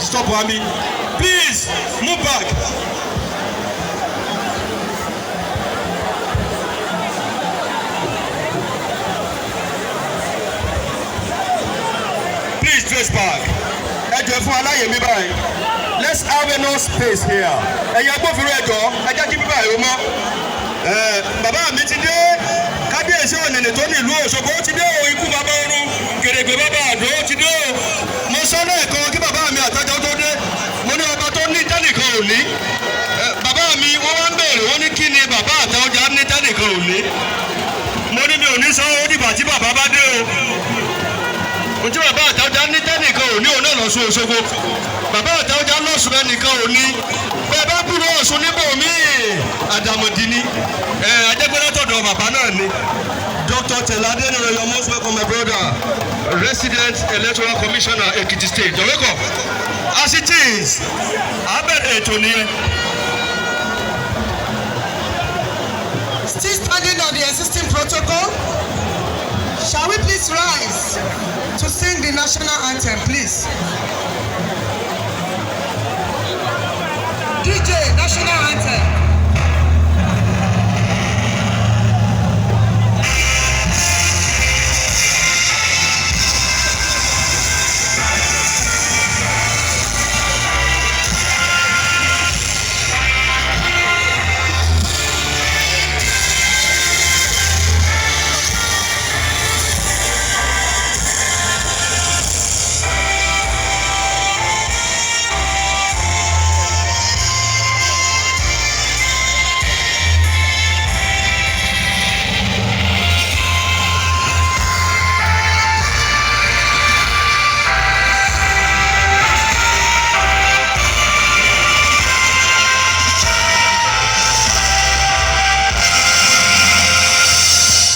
Stop wa mi. Please move back. Please trace back. Ẹ jọ̀ọ́, fún aláyè mi báyìí. Let's have enough space here. Ẹ̀yin agbófinró, ẹ jọ̀ọ́, ẹ jẹ́ kí bíbá yìí ó mọ́. Bàbá mi ti dé. Kábíyèsí Ọ̀nìnì tó ní ìlú Òṣogbo ó ti dé o. Ikú bàbá ọrùn kèrègbè bàbá àdó ó ti dé o. Mo sọ lẹ́ẹ̀kan kí bàbá mi àtàjọ tó dé. Mo ní ọba tó ní tẹ́nìkan ò ní. Bàbá mi wọ́n wá ń bèèrè, wọ́n ní kí ni bàbá Àtaọ́jà ní tẹ́nìkan ò ní. Mo ní mi ò ní sọ, ó dìgbà tí bàbá bá dé o. Ojú bàbá Àtaọ́jà ní tẹ́nìkan ò ní, òun náà lọ́sùn Òṣogbo. Bàbá Àtaọ́jà lọ́sùn ẹnìkan ò ní. Bẹ́ẹ̀ bá kúrò Ọ̀ṣun níbò míì, àdàmọ̀dì ni ẹ ajẹ́gbẹ́látọ̀dọ̀ bàbá náà ni. Dr. Tela Adeniran, you're most welcome, my brother, Resident Electoral Commissioner, Ekiti State. You're welcome. As it is, abẹ́rẹ́ ètò nìyẹn. Still standing on the existing protocol, shall we please rise to sing the national anthem, please? DJ, national anthem.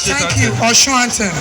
Thank you. Osun anthem.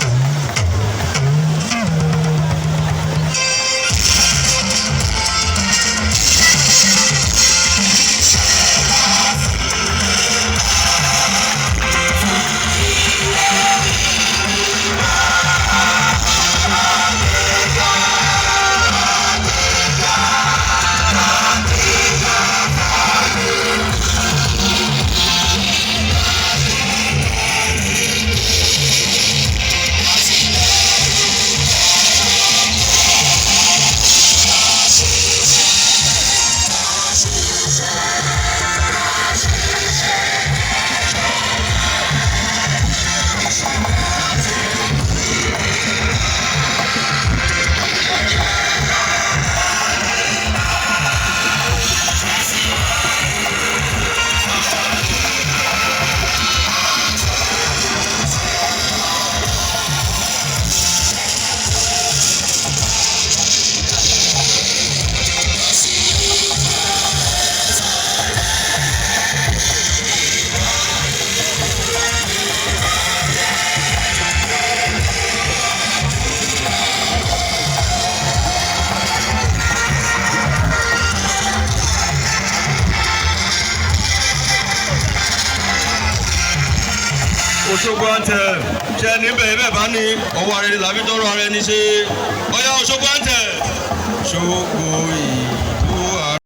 Òṣogbo anthem ṣe níbẹ̀ ibẹ̀ bá ní ọwọ́ ara ẹni làbí tọrọ ara ẹni ṣe. Ọyá, Òṣogbo anthem. Ṣogbo.